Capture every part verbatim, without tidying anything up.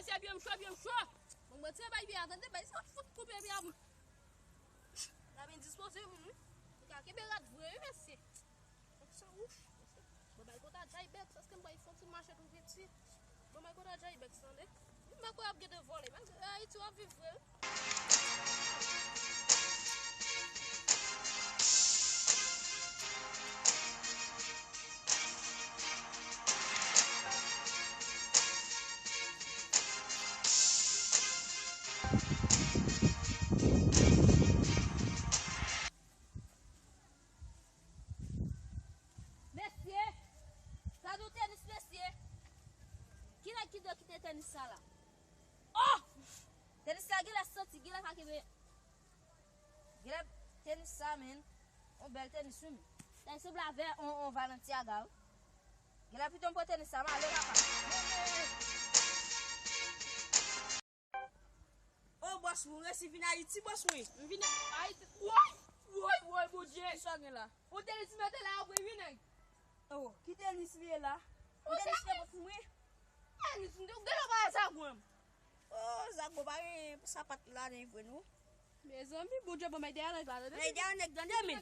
Se byen m cho, byen m cho. Bon, mwen tire bay pye a, tande, bay sa fout koupe pye a, mwen. N ap endispoze moun, wi. Ou ka kenbe rad vre, wi, mesye. Fòk sa, ouf. Bon, bay konta Jaybèk, èske m bay fon ti mache tou piti? Bon, bay konta Jaybèk, tande. Wi, m pa kwè ap gen de vòlè. Ayiti w ap viv vre, wi. Mesye, sa nou tenis, mesye. Ki nèg ki dwe kite tenis sa la? Oh! Tenis sa genlè santi, genlè ka kenbe. Genlè tenis sa, men. On bèl tenis, wi, men. Sa sanble avè on, on Balenciaga, wi. Genlè pito m pran tenis sa, m ale, papa. Oh, bòs, mwen resi vin Ayiti, bòs, mwen. M vin Ayiti. Woy, woy, woy, Bondye. Kisa w gen la? Ou te di mete la apre, wi, nèg. Oh, ki tenis li ye la? Ou tenis te bòs mwen. Tenis, m te, ou genlè pa zago m. Oh, zago pa gen sapat la, nan vre, non. Mezanmi, Bondye ban m ede a nèg la, tande. Ede a nèg, tande, men.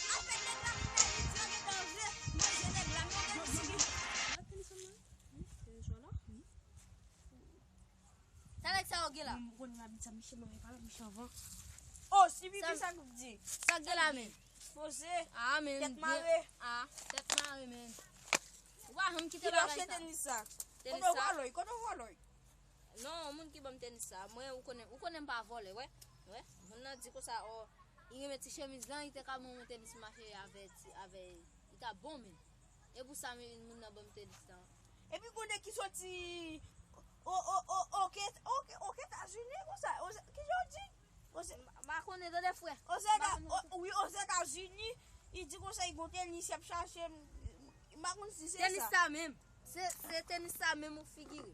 Afè nèg la vin Ayiti, yo gentan vle manje nèg la, men yo gentan di. Sa nèg sa yo gen la? Mwen, mwen konn abit sa, misye mwen pa la, misye anvan. Oh, si pipi sa k di. Sa gen la, men? Poze. Ah, men. Tèt mare. Ah, tèt mare, men. Ou pa janm kite bagay sa. Ki mache tenis sa? Tenis sa? Kote w vòlòy? Kote w vòlòy? Non, moun ki ban m tenis sa. Mwen, ou konnen, ou konnen m pa vòlè, wè. Wè. Moun nan di konsa, oh, li renmen ti chemiz lan, li te ka ban mwen tenis mache avè, ti, avè, li t ap bon, men. E pou sa, men, moun nan ban m tenis lan. Epi konnen ki soti o, o, o, o, oke, oke, oke Etazini, konsa. Oze, ki jan w di? Oze, m pa konnen, tande, frè. Oze, wi, Ozetazini, li di konsa, li gon tenis, y ap chache, m, m pa konn si se sa. Tenis sa menm. Se, se tenis sa menm ou figire.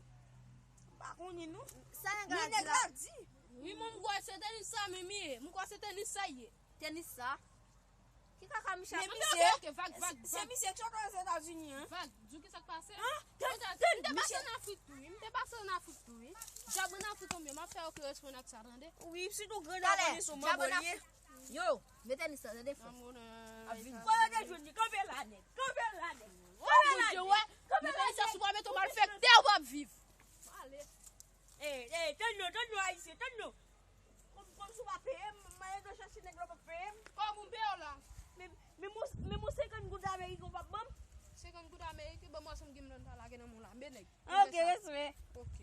M pa konnen, non. Sa nèg la di la? Wi, mwen, m kwè se tenis sa menm ye. M kwè se tenis sa ye. Tenis sa? Ki kaka Michel? Men misye, ok, ok, vag, vag, se vag. Misye ki sot Ozetazini, en. Vag, di w ki sa k pase? An? M te pase ann Afrik tou, wi. M te pase ann Afrik tou, wi. Djab ann Afrik konbyen? M ap fè yo ki responn ak sa, tande. Wi, sitou granda konnen se manbo li ye. Yo, mete tenis sa, tande, frè. Ap vin. Kote w te jwenn li? Kanpe la nèt. Kanpe la nèt. Kanpe la nèt. Mete tenis sa, si w pa mete w malfektè, ou p ap viv. Ale. Ey, ey, tann non, tann non, Ayisyen, tann non. Kòm, kòm si w pa peye m, m ale nan chache nèg la, w p ap peye m. Kòman m peye w la? Men, men mon, men mon senkant goud ameriken w p ap ban m? Senkant goud ameriken, ban m wè sa m gen m nan ta lage nan men w la. Men nèg. Ok, respè. Ok.